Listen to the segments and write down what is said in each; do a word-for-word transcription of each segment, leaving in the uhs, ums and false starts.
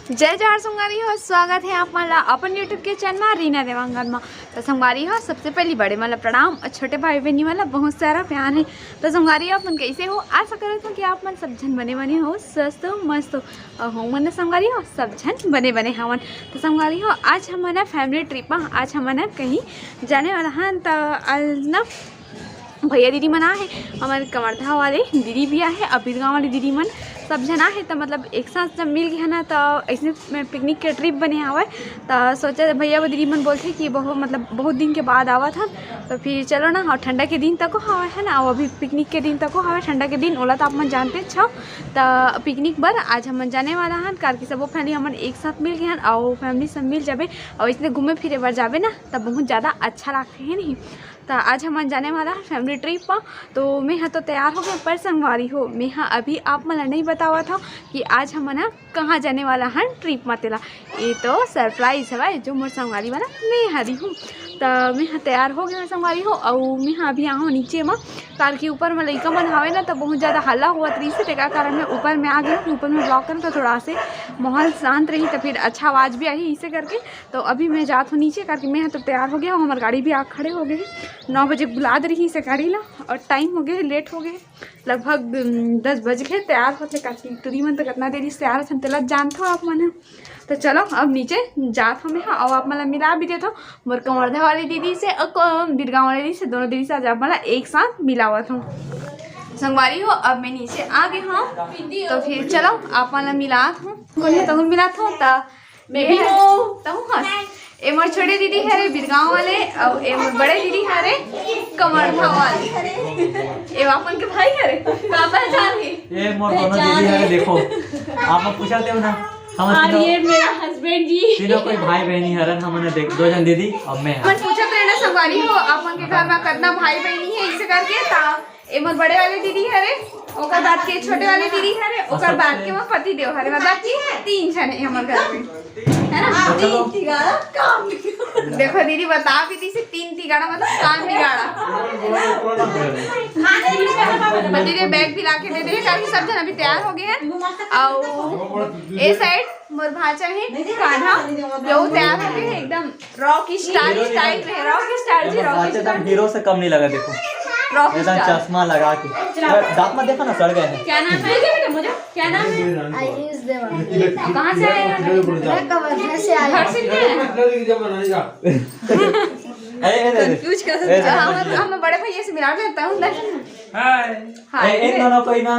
जय जोहार संगवारी हो, स्वागत हे आप मन ला अपन YouTube के चैनल मा रीना देवांगन मा। तो संगवारी हो, सबसे पहली बड़े मन ला प्रणाम और छोटे भाई बहनी मन ला बहुत सारा प्यार हे। तो संगवारी हो, आप मन कैसे हो? आशा करत हो कि आप मन सब झन बने बने हो, स्वस्थ हो, मस्त हो। और हो मन संगवारी हो, सब झन बने बने हवन। तो संगवारी हो, आज हमन ह family trip मा, आज हमन ह कहीं जाने वाला हन। तो आज ना भैया दीदी मन आहे, हमर कवर्धा वाले दीदी भी आहे, अबीर गाँव वाले दीदी मन, सब झन आहे। त मतलब एक साथ जब मिल गए ना, त ऐसने पिकनिक के ट्रिप बने हवय। त सोचा भैया वो दीदी मन बोलथे कि बहुत, मतलब बहुत दिन के बाद आवत हन, तो फिर चलो ना। और ठंडा के दिन तको हवय, है ना, और अभी पिकनिक के दिन तको हवय, ठंडा के दिन ओला तो आप मन जानते छव। त पिकनिक बर आज हमन जाने वाला हन, कार कि सबो फैमिली हमन एक साथ मिल गए हन और फैमिली सब मिल जाबे और इसने घूमे फिरे बर जाबे ना, तब बहुत ज़्यादा अच्छा लगथे, है नहीं? त आज हमन जाने वाला हन फैमिली ट्रिप पर। तो मैं ह तो तैयार हो गए, पर संगवारी हो, मैं ह अभी आप मन ला नहीं बतावत हव कि आज हमन ह कहाँ जाने वाला हन ट्रिप म। तेला ये तो सरप्राइज हवय, जो मोर संगवारी वाला मैं हरी हूँ। त मैं ह तैयार हो गए संगवारी हो, अउ मैं ह अभी आहूँ नीचे म, कार कि ऊपर म लइका मन हवे ना, त बहुत ज़्यादा हल्ला होवत रहिस हे, तेकर कारण मैं ऊपर में आ गई हूँ। ऊपर में ब्लॉग करन तो थोड़ा से माहौल शांत रही, तो फिर अच्छा आवाज़ भी आही, इसे करके। तो अभी मैं जात हूँ नीचे, कार कि मैं ह तो तैयार हो गया हूँ, हमार गाड़ी भी आ खड़े हो गए हे। नौ बजे बुला दे रही से गाड़ी ला, और टाइम हो गए हे, लेट हो गए हे, लगभग उम, दस बज गए तैयार होते, कार कि टूरी मन तो कितना देरी से तैयार होते, तेला जानते हो आप मन ह। तो चलो अब नीचे जात हूँ मैं ह, और आप मन ला मिला भी देत हूँ मोर कवर्धा वाली दीदी से और को-, बीरगांव वाली दीदी से, दोनों दीदी से आज आप मन ला एक साथ मिलावत हूँ संगवारी हो। अब मैं नीचे आ गई हूँ, तो फिर चलो आप मन ला मिलात हूँ, कोन है तहुन मिलात हूँ। त मैं भी हूँ। तहूँ हस। ए मोर छोटे दीदी हरे बीरगांव वाले, अउ ए मोर बड़े दीदी हरे कवर्धा वाले। ए अपन के भाई हरे, का पहचान हे? ये मोर दोनों दीदी हरे, देखो। आप लोग पूछा थे ना, हम और तीनों, ये मेरा हस्बैंड जी। तीनों कोई भाई बहनी हरन, हमने देख, दो जन दीदी और मैं हूँ। मन पूछा तो ना संगवारी हो, अपन के घर में कितना भाई बहनी है, इसे करके ता ए मोर बड़े वाले दीदी हरे, ओकर बाद के छोटे वाले दीदी हरे, ओकर बाद के मोर पति देव हरे, मतलब कि तीन झन है हमर घर में, है ना? तीन तिगाड़ा काम। देखो दीदी बता भी दी से तीन तिगाड़ा मतलब काम बिगाड़ा। पति देव बैग भी ला के दे दे, ताकि सब जन अभी तैयार हो गए हैं। और ए साइड मोर भांचा है कान्हा, यो तैयार हो गए हैं एकदम रॉक स्टार स्टाइल में, रॉक स्टार जी, रॉक स्टार। एकदम हीरो से कम नहीं लगा, देखो। रॉक एकदम स्टार। चश्मा लगा के। दांत में देखो ना, सड़ गए हैं। क्या नाम है? क्या नाम है? आयुष देवा। कहाँ से आए हैं? मैं कवर्धा से आया। घर से नहीं आए? अरे, अरे, अरे। कंफ्यूज कर ए, दिया। हम, हम बड़े भैया से मिला देता हूँ ना। हाय। हाय। ए, इन दोनों को ही ना।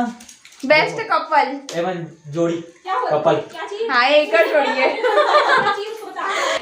Best couple. एवन जोड़ी। कपल। हाँ, ये एकर जोड़ी है।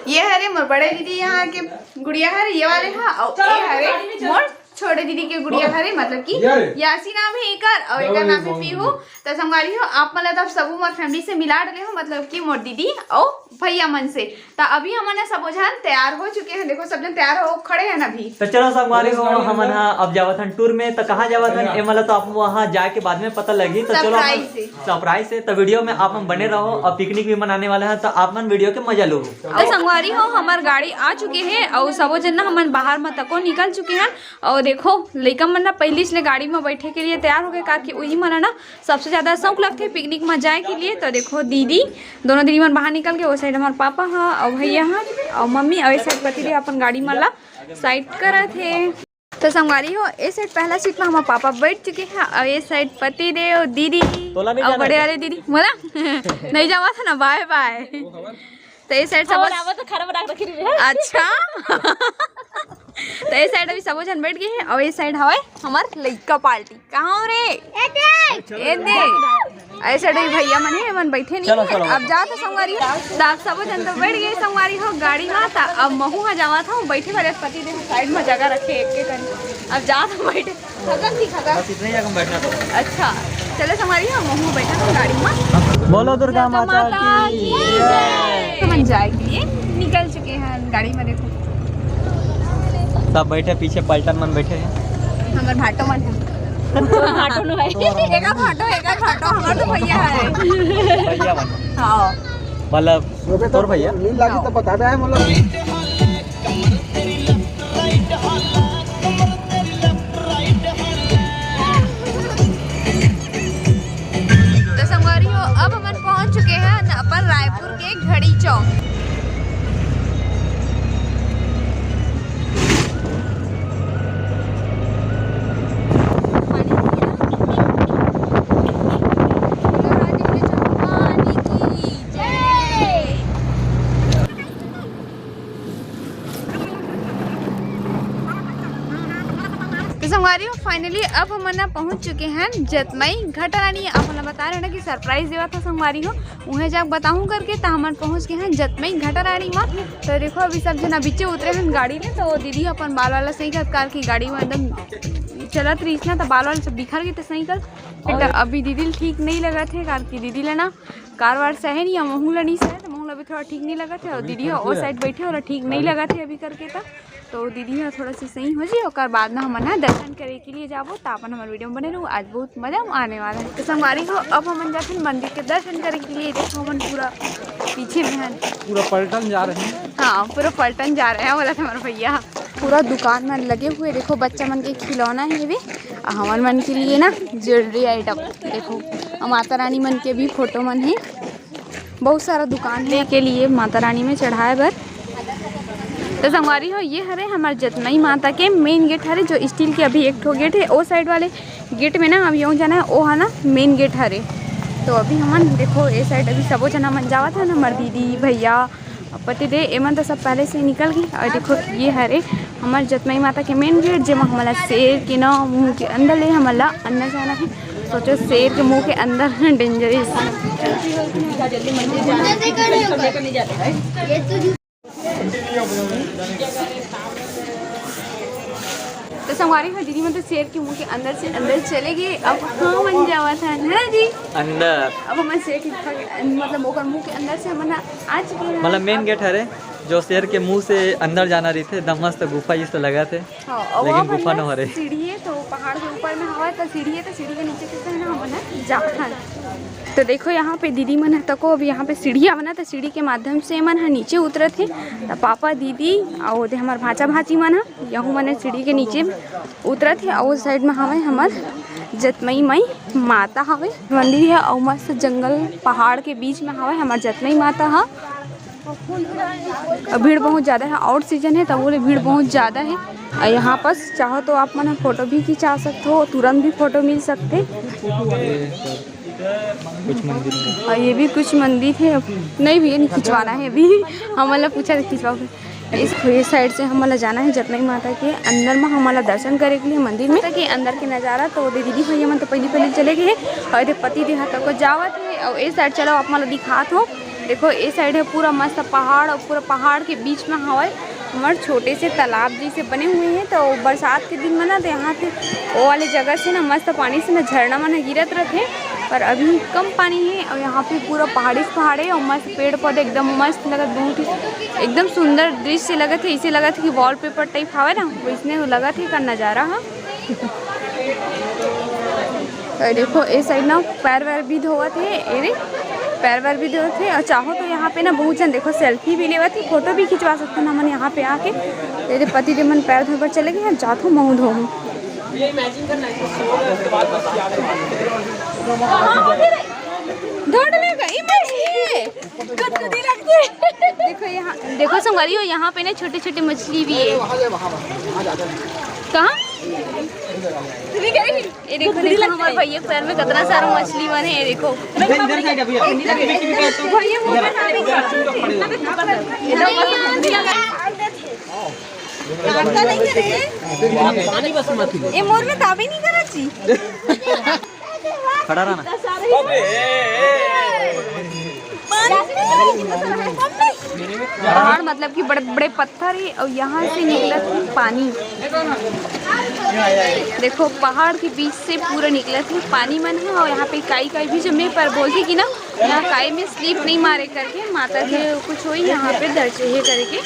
ये हरे मोर बड़े दीदी यहाँ के गुड़िया हरे, ये वाले हाँ, और ये हरे मोर छोटे दीदी के गुड़िया हरे, मतलब कि यासी नाम है एकर, और एकर नाम है पीहू। तो संगवारी हो, आप मन ला तो सबो मोर फैमिली से मिला डले हो, मतलब कि मोर दीदी और भैया मन से। त अभी हमन ह सबो झन तैयार हो चुके हैं। देखो, सब झन तैयार हो खड़े हैं अभी। तो चलो संगवारी हो, हमन ह अब जावत हन टूर में। तो कहाँ जावत हन, ए मला तो आप वहाँ जाके बाद में पता लगी। तो चलो, सरप्राइज है। सरप्राइज है, तो वीडियो में आप हम बने रहो। और पिकनिक भी मनाने वाले हैं, तो आप मन वीडियो के मजा लो। तो संगवारी हो, हमार गाड़ी आ चुके हैं और सबो झन ना हमन बाहर में तको निकल चुके हैं। और देखो, लइका मन ना पहली से गाड़ी में बैठे के लिए तैयार हो गए, काकि वही मन ना सबसे ज्यादा शौक लगथे पिकनिक में जाए के लिए। तो देखो दीदी, दोनों दीदी मन बाहर निकल के, वो साइड हमार पापा हा और भैया हा और मम्मी, और इस साइड पति देव अपन गाड़ी मन ला साइड करत हे। तो संगवारी हो, ए साइड पहला सीट में हमार पापा बैठ चुके हैं और ए साइड पति देव, दीदी तोला नहीं और जाना बड़े है? वाले दीदी। मोला नहीं जावा था ना, बाय बाय। तो ए साइड सब और आवा तो खाना बना के रखी रही है। अच्छा। तो ए साइड अभी सबो झन बैठ गए हैं और ए साइड हवे हमार लइका पार्टी। कहाँ हो रे? ए दे। ए साइड भी भैया मन है, मन बैठे नहीं चलो, है। चलो। अब जात संगवारी हो। त आप सबो झन तो बैठ गए संगवारी हो गाड़ी में। त अब महू हा जावत हूँ, बैठे वाले पति देव साइड में जगह रखे एक के कन। अब जात हूँ बैठे। खगन थी खगन। बस इतना ही जगह बैठना था। अच्छा, चलो संगवारी हो, महू बैठा था गाड़ी में। बोलो दुर्गा माता की जय। तो मन जाए के लिए निकल चुके हैं गाड़ी में, देखो। सब बैठे पीछे, पलटन मन बैठे हैं। हमर भाटो मन है। भाटो नो है। एका भाटो, एका भाटो, हमार तो भैया है। भैया मन। हाँ। मतलब, तोर भैया? नींद लागी तो बता दे, मतलब। तो संगवारी हो, अब हमन पहुंच चुके हैं न-, रायपुर के घड़ी चौक। तो संगवारी हो, finally अब हमन ना पहुंच चुके हैं जतमई घाटा रानी। आप मन ला बता रहे ना कि surprise देवा था संगवारी हो, उहें जाके बताहूँ करके, त हमन पहुंच गए हैं जतमई घाटा रानी मा। तो देखो, अभी सब जना बीचे उतरे हैं गाड़ी में, तो दीदी अपन बाल वाला सही कर, कार की गाड़ी में एकदम चलत रहीस ना, तो बाल वाल सब बिखर गए थे सही कर। फिर तो अभी दीदी ल ठीक नहीं लगा थे, कार की दीदी लेना कार वार सहे नहीं, या महू ला नहीं सहे, तो महू ला भी थोड़ा ठीक नहीं लगा थे, और दीदी ओ side बैठे, ओला ठीक नहीं लगा थे अभी करके। तो तो दीदी ह थोड़ा सी सही हो जाए, ओकर बाद में हमन ह दर्शन करे के लिए जाबो। त अपन हमर video में बने रहू, आज बहुत मजा आने वाला है। तो संगवारी हो, अब हमन जाथन मंदिर के दर्शन करे के लिए। देखो, हमन पूरा पीछे में हन। पूरा पलटन जा रहे हैं। हाँ, पूरा पलटन जा रहे हैं, बोला था हमारा भैया। पूरा दुकान में लगे हुए, देखो, बच्चा मन के खिलौना है वे, और हमन मन के लिए ना jewellery item। देखो, और माता रानी मन के भी फोटो मन है। बहुत सारा दुकान है के लिए माता रानी में चढ़ाए बर। तो संगवारी हो, ये हरे हमार जतमई माता के main gate हरे, जो steel के अभी एक ठो gate है। ओ side वाले gate में ना, अब यूं जाना है, ओ है ना main gate हरे। तो अभी हमन देखो, ए side अभी सबो जना मन जावत है ना, हमार दीदी, भैया, पति दे, एमन तो सब पहले से निकल गई। और देखो, ये हरे हमार जतमई माता के main gate, जेमा हमला शेर के ना मुंह के अंदर ले हमला अंदर जाना है। सोचो, शेर के मुंह के अंदर dangerous। तो संगवारी हो, दीदी मन तो शेर के मुंह के अंदर से अंदर चले गए। अब हमन जावत हन ना जी अंदर। अब हमन शेर के, मतलब, ओकर मुंह के अंदर से हमन आ चुके हैं। मतलब main gate हरे, जो शेर के मुंह से अंदर जाना रहिथे, एकदम मस्त गुफा जैसे लगत हे। हाँ, और लेकिन वहाँ गुफा पर न हरे। सीढ़ी है, तो पहाड़ के ऊपर में हवा है, तो सीढ़ी है, तो सीढ़ी के नीचे से ना हमन जाथन। तो देखो, यहाँ पे दीदी मन ह तको, अब यहाँ पे सीढ़िया बना, तो सीढ़ी के माध्यम से मन ह नीचे उतरत हे। तो पापा, दीदी, और ओदे हमार भांचा भांची मन ह, यहू मन ह सीढ़ी के नीचे उतरत हे। और side में हवे हमार जतमई मई माता हवे, मंदिर है, और मस्त जंगल पहाड़ के बीच में हवे हमार जतमई माता ह। और भीड़ बहुत ज़्यादा है, out season है, तब बोले भीड़ बहुत ज़्यादा है। और यहाँ पास चाहो तो आप मन फोटो भी खिंचा सकते हो, तुरंत भी फोटो मिल सकते। कुछ मंदिर है। और ये भी कुछ मंदिर है। नहीं भैया, नहीं खिंचवाना है अभी। हम मतलब पूछा था खिंचवाओ। इस, ये side से हमला जाना है जतमई माता के अंदर में, हमला दर्शन करे के लिए मंदिर में। माता के अंदर के नज़ारा तो दे दीदी भैया मन तो पहली पहली चले गए हैं। और दे पति देहा तक जावत है। और इस side चलो, आप मन ला दिखात हो। देखो, ए side है पूरा मस्त पहाड़, और पूरा पहाड़ के बीच में हवय हमर छोटे से तालाब जैसे बने हुए हैं। तो बरसात के दिन में ना, तो यहाँ से वो वाले जगह से ना मस्त पानी से ना झरना मन गिरत रहते हैं, पर अभी कम पानी है। और यहाँ पे पूरा पहाड़ी से पहाड़ है, और मस्त पेड़ पौधे एकदम मस्त लगत, बहुत ही एकदम सुंदर दृश्य लगत है। इसे लगत है कि wallpaper type हवे ना, वैसने लगत है का नज़ारा ह। और देखो, ए side ना पैर वैर भी धोवत हे, ए रे, पैर वैर भी धोवत हे। और चाहो तो यहाँ पे ना बहुत जन, देखो, selfie भी लेवत हे, फोटो भी खिंचवा सकते हैं हमन यहाँ पे आके। तेरे पति देव मन पैर धोए बर चले गए हैं, जाथो महू धोहूँ। धोड़ लेगा, ई मछली है। गुदगुदी लगती है। देखो यहाँ, देखो संगवारी हो, यहाँ पे ना छोटे छोटे मछली भी है। कहाँ? ये देखो, देखो, हमारे भैया के पैर में कितना सारा मछली मन है, ये देखो। भैया, मुंह में हाथ नहीं करना चाहिए। ये मोर में ताबे नहीं करना चाहिए। खड़ा रहना। पहाड़ मतलब कि बड़े बड़े पत्थर है और यहाँ से निकलत है पानी। देखो, पहाड़ के बीच से पूरा निकलत है पानी मन है। और यहाँ पे काई काई भी जमे, पर बोलती कि ना, यहाँ काई में slip नहीं मारे करके, माता के कुछ होई यहाँ पे दर्शे है करके।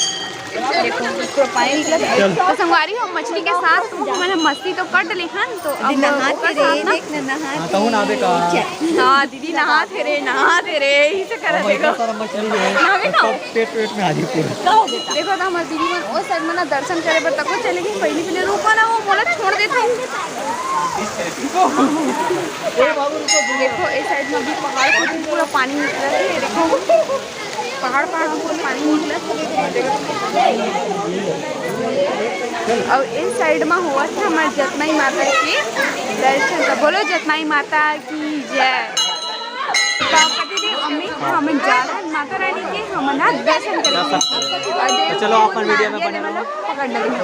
देखो, पूरा पानी निकलत है। तो संगवारी हो, मछली के साथ मैंने मस्ती तो कट लेहन, तो अब नहात ओकर रे, साथ ना देख ना, नहात हाँ, तहु ना रे। देखा। हाँ, दीदी नहात हे रे, नहात हे रे, यही से करत हे। सारा मछली जो है, नहावे ना। सब पेट, पेट में आ रही पूरा। देखो तो हमारे दीदी मन ओ side में ना दर्शन करे बर तको चले गई। पहली पहले रुको ना, वो मोला छोड़ देते। देखो, इस साइड में भी पहाड़ को भी पूरा पानी निकला है। ये देखो, पहाड़, पहाड़ में पूरा पानी निकला। और इस साइड में हुआ था हमारे जतनाई माता के दर्शन। तो बोलो, जतनाई माता की जय। तो पति देव अम्मी, हम जा रहे हैं माता रानी के, हम ना दर्शन करेंगे। और देव तो चलो, अपन वीडियो में बने रहो। पकड़ लेंगे।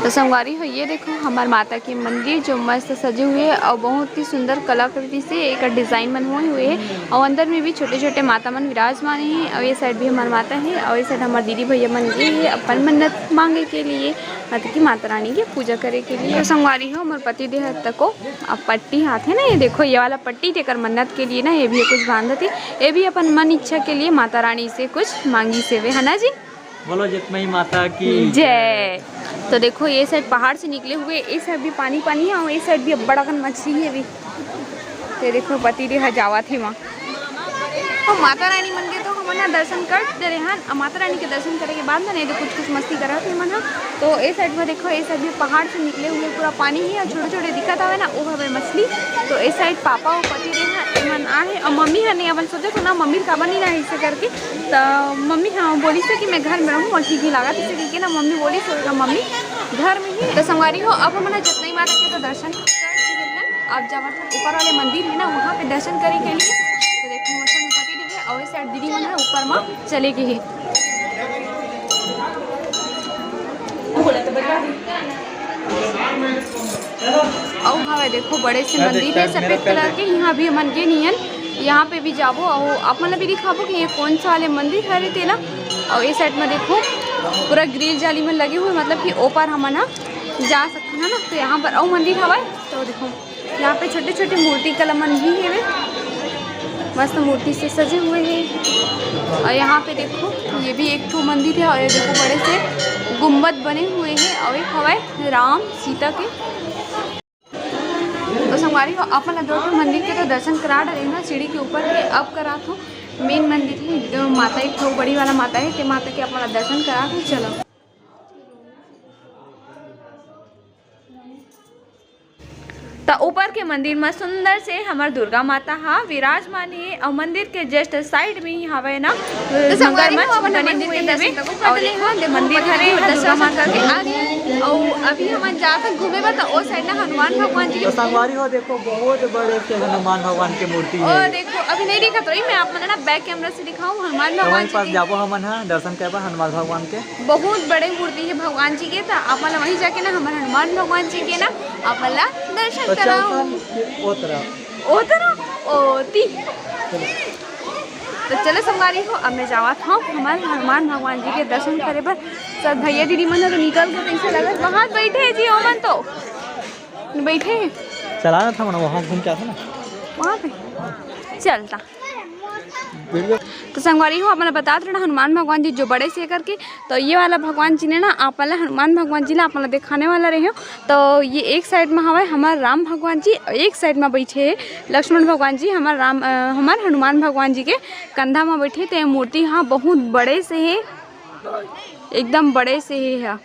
तो संगवारी हो, ये देखो हमार माता के मंदिर जो मस्त सजे हुए हे और बहुत ही सुंदर कलाकृति से एक डिजाइन मन हुए हुए हे और अंदर में भी छोटे-छोटे माता मन विराजमान हे और ये साइड भी हमार माता हे और ये साइड हमार दीदी भैया मन गे हे अपन मन्नत मांगे के लिए, मतलब कि माता रानी के पूजा करे के लिए। तो संगवारी हो, मोर पति देह तको अब पट्टी आथे ना, ये देखो, ये वाला पट्टी, तेकर मन्नत के लिए ना, ये भी कुछ बांधत हे। ये भी अपन मन इच्छा के लिए माता रानी से कुछ मांगिस हेवे, है ना जी? बोलो जतनाई माता की जय। तो देखो, ये साइड पहाड़ से निकले हुए, ये साइड भी पानी पानी हे और ये साइड भी बड़ा कन मछली हे अभी। ये देखो, पति देह जावत हे वहाँ। तो माता रानी मन के तो हमन ह दर्शन कर डरे हन। अब माता रानी के दर्शन करे के बाद ना, नहीं तो कुछ कुछ मस्ती करत हे मन ह। तो ए साइड में देखो, ए साइड भी पहाड़ से निकले हुए पूरा पानी हे और छोटे छोटे दिखत हवे ना, वो हवे मछली। तो ए साइड पापा और पति देव ह, ए मन आहे और मम्मी ह नहीं, अपन सोचे तो ना मम्मी काबर नहीं रहे इसे करके। तो मम्मी ह बोलिस कि मैं घर में रहूँ और ठीक नहीं लागत इसे करके ना, मम्मी बोलिस होगा मम्मी घर में ही। तो संगवारी हो, अब हमन ह जतनाई माता के तो दर्शन कर चुके हैं। अब जावत हन ऊपर वाले मंदिर हे ना, वहाँ पे दर्शन करे के लिए। तो देखो, मौसम में पति देव हे और इस साइड दीदी मन ह ऊपर में चले गए हे। अउ हवे देखो, बड़े से मंदिर हे सफेद कलर के, यहाँ भी हमन गे नियन, यहाँ पे भी जाबो। अउ आप मन ला भी दिखाबो कि ये कौन सा वाले मंदिर हरे तेला। अउ ये साइड में देखो, पूरा ग्रिल जाली में लगे हुए, मतलब कि ओपर हमन ह जा सकते हैं ना। तो यहाँ पर अउ मंदिर हवय, तो देखो, यहाँ पे छोटे छोटे मूर्ति कला मन भी हेवे, मस्त मूर्ति से सजे हुए हे। और यहाँ पे देखो, ये भी एक ठो मंदिर हे और ये देखो, बड़े से गुम्बद बने हुए हे और एक हवय राम सीता के। तो संगवारी हो, अपन ला दो ठो मंदिर के तो दर्शन करा डरे ना सीढ़ी के ऊपर के, अब करात हो मेन मंदिर हे, जो माता एक ठो बड़ी वाला माता हे, ते माता के अपन ला दर्शन करा के चलो। त ऊपर के मंदिर म सुंदर से हमर दुर्गा माता ह विराजमान हे अउ मंदिर के just side में ही हवय ना, तो संगवारी हो, मगरमच्छ अपन बने मंदिर हुए के हवे। दर्शन तको अउ कर ले देखो, हन, देखो, मंदिर हरे ह दुर्गा माता के आगे। अउ अभी हमन जात हन घूमे बर, त ओ side ना हनुमान भगवान जी के तो संगवारी हो, देखो, बहुत बड़े से हनुमान भगवान के मूर्ति ओ हे। देखो, अभी नहीं दिखत रही, मैं आप मन ला ना back camera से दिखाऊं हनुमान तो वहीं भगवान जी पास के। जाबो हमन ह दर्शन करबा हनुमान भगवान के। बहुत बड़े मूर्ति हे भगवान जी के, त आप मन ला वहीं जाके ना हमर हनुमान भगवान जी के ना आप मन ला दर्शन तो चल कराऊं। सन, ओ तरफ। ओ तरफ? ओती। चलो। तो चलो संगवारी हो, अब मैं जावत हूँ हमर हनुमान भगवान जी के दर्शन करे बर। सब भैया दीदी मन तो निकल के कैसे लगत, वहाँ बैठे हे जी, ओमन तो बैठे हे। चला ना था मना, वहाँ घूम के आता ना। वहाँ पे चलता। वीडियो। तो संगवारी हो, आप मन ला बतात रहना हनुमान भगवान जी जो बड़े से करके, तो ये वाला भगवान जी ने ना आप मन ला, हनुमान भगवान जी ला आप मन ला दिखाने वाला रहे हो। तो ये एक side में हवय हमर राम भगवान जी, एक side में बैठे हे लक्ष्मण भगवान जी, हमर राम, अ, हमर हनुमान भगवान जी के कंधा में बैठे। तो ये मूर्ति ह बहुत बड़े से हे, एकदम बड़े से हे ह।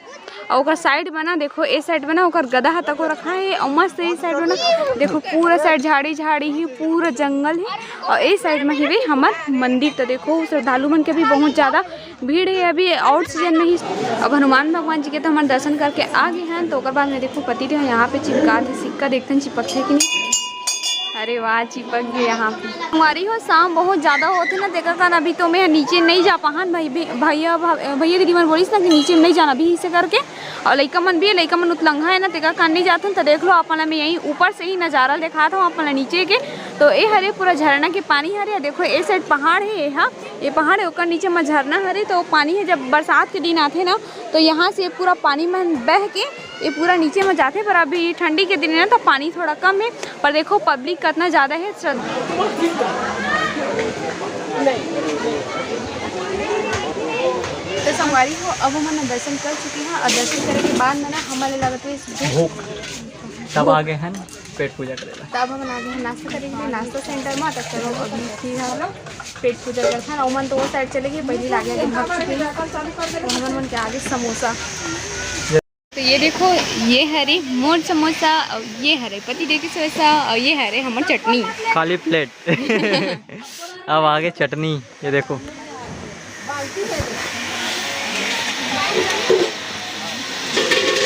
अउ ओकर side में ना देखो, ए side में ना ओकर गदा ह तको रखा हे, अउ मस्त ए side में ना देखो, पूरा side झाड़ी झाड़ी ही, पूरा जंगल ही। अउ ए side में हिवे हमर मंदिर। तो देखो, श्रद्धालु मन के भी बहुत ज्यादा भीड़ हे अभी out season में ही। अब हनुमान भगवान जी के तो हमन दर्शन करके आ गए हैं, तो ओकर बाद में देखो, पति देव यहाँ पे चिपका थे सिक्का, देखते हैं चिपकथे कि नहीं। अरे वाह, चिपक गए यहाँ पे। हमारी हो शाम बहुत ज्यादा होथे ना, तेकर कारण अभी तो मैं नीचे नहीं जा पाहन। भाई भी, भैया भा-, भैया दीदी मन बोलिस ना कि नीचे नहीं जाना अभी, इसे करके। और लइका मन भी, लइका मन उतलंघा है ना, तेकर कारण नहीं जाथन। तो देख लो, आप मन ला मैं यहीं ऊपर से ही नजारा दिखात हूँ आप मन ला नीचे के। तो ए हरे पूरा झरना के पानी हरे, देखो ए side पहाड़ है, ये हा, ये पहाड़ है, ओकर नीचे में झरना हरे। तो पानी है, जब बरसात के दिन आथे ना, तो यहाँ से पूरा पानी मन बह के ये पूरा नीचे में जाथे, पर अभी ठंडी के दिन है ना, तो पानी थोड़ा कम है। पर देखो, public कितना ज्यादा है, श्रद्धा। तो संगवारी हो, अब हमन दर्शन कर चुके हैं और दर्शन करे के बाद में ना हमन ला लगत है भूख, तब आ गए हैं। पेट पूजा करे ला। तब हम आ गए हैं नाश्ता करे के लिए नाश्ता सेंटर में। तो चलो अभी फिर हम पेट पूजा करथन। ओमन तो वो साइड चले गए, पहले लागे आगे भाग चुके हैं। तो हमन मन के आगे समोसा। तो ये देखो, ये हरे मोर समोसा, और ये हरे पति देव के समोसा, और ये हरे हमर चटनी। खाली प्लेट। अब आगे चटनी, ये देखो।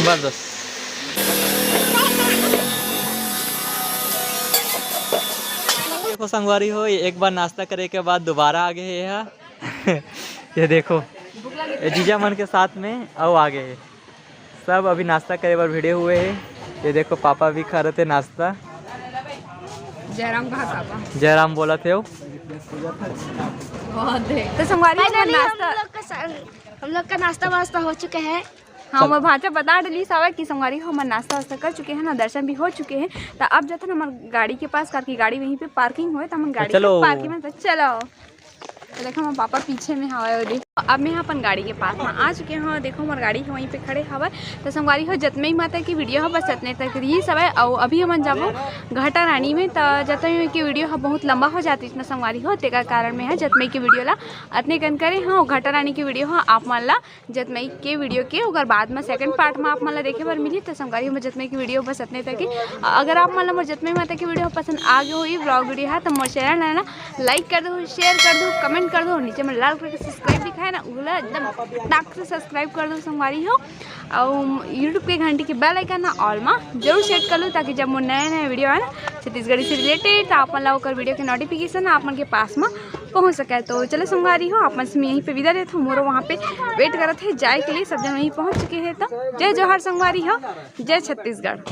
बस, बस। देखो संगवारी हो, ये एक बार नाश्ता करे के बाद दोबारा आ गए हे यहाँ। ये देखो, ये जीजा मन के साथ में अउ आ गए हे। सब अभी नाश्ता करे बर भिड़े हुए हे। ये देखो, पापा भी खा रहे थे नाश्ता। जयराम कहा पापा। जयराम बोला थे वो। बहुत देख। तो संगवारी हो, finally हम नाश्ता लोग का सा-, हम लोग का नाश्ता वास्ता हो चुका है। हाँ, चल। मोर भांचा बता डलिस हवय कि संगवारी हो, हमन नाश्ता वास्ता कर चुके हैं ना, दर्शन भी हो चुके हैं। तो अब जाथन हमर गाड़ी के पास, करके गाड़ी वहीं पे पार्किंग होय, तो हमन गाड़ी चलो। के पार्किंग में तो चलो। तो देखो, हमर पापा पीछे में हवय, वो देखो। अब मैं अपन गाड़ी के पास में आ चुके हूँ। देखो, हमर गाड़ी ह वहीं पे खड़े हवय। तो संगवारी हो, जतमई माता की वीडियो ह बस अतने तक रहिस हवय, अउ अभी हमन जाबो घटा रानी में। तो जतमई की वीडियो ह बहुत लंबा हो जाती इतना संगवारी हो, तेकर कारण मैं ह जतमई की वीडियो ला अतने कन करे हूँ। घटा रानी की वीडियो ह आप मन ला जतमई के वीडियो के, ओकर बाद में सेकंड पार्ट में आप मन ला देखे बर मिली। तो संगवारी हो, जतमई की वीडियो बस अतने तक ही। अगर आप मन ला मोर जतमई माता की वीडियो पसंद आ गए होही, व्लॉग वीडियो है, तो मोर चैनल है ना, लाइक कर दो, शेयर कर दो, कमेंट कर दो, नीचे में लाल कलर के सब्सक्राइब दिखाए ना, उला एकदम टक से सब्सक्राइब कर दो संगवारी हो। अउ YouTube के घंटी के बेल आइकन ना ऑल में जरूर सेट कर लो, ताकि जब मोर नया नया वीडियो आए ना छत्तीसगढ़ी से रिलेटेड, तो आप मन ला ओकर वीडियो के नोटिफिकेशन आप मन के पास में पहुंच सके। तो चलो संगवारी हो, आप मन से मैं यहीं पे विदा देत हूँ। मोरो वहाँ पे वेट करत है जाए के लिए, सब जन वहीं पहुँच चुके हैं। तो जय जोहार संगवारी हो, जय छत्तीसगढ़।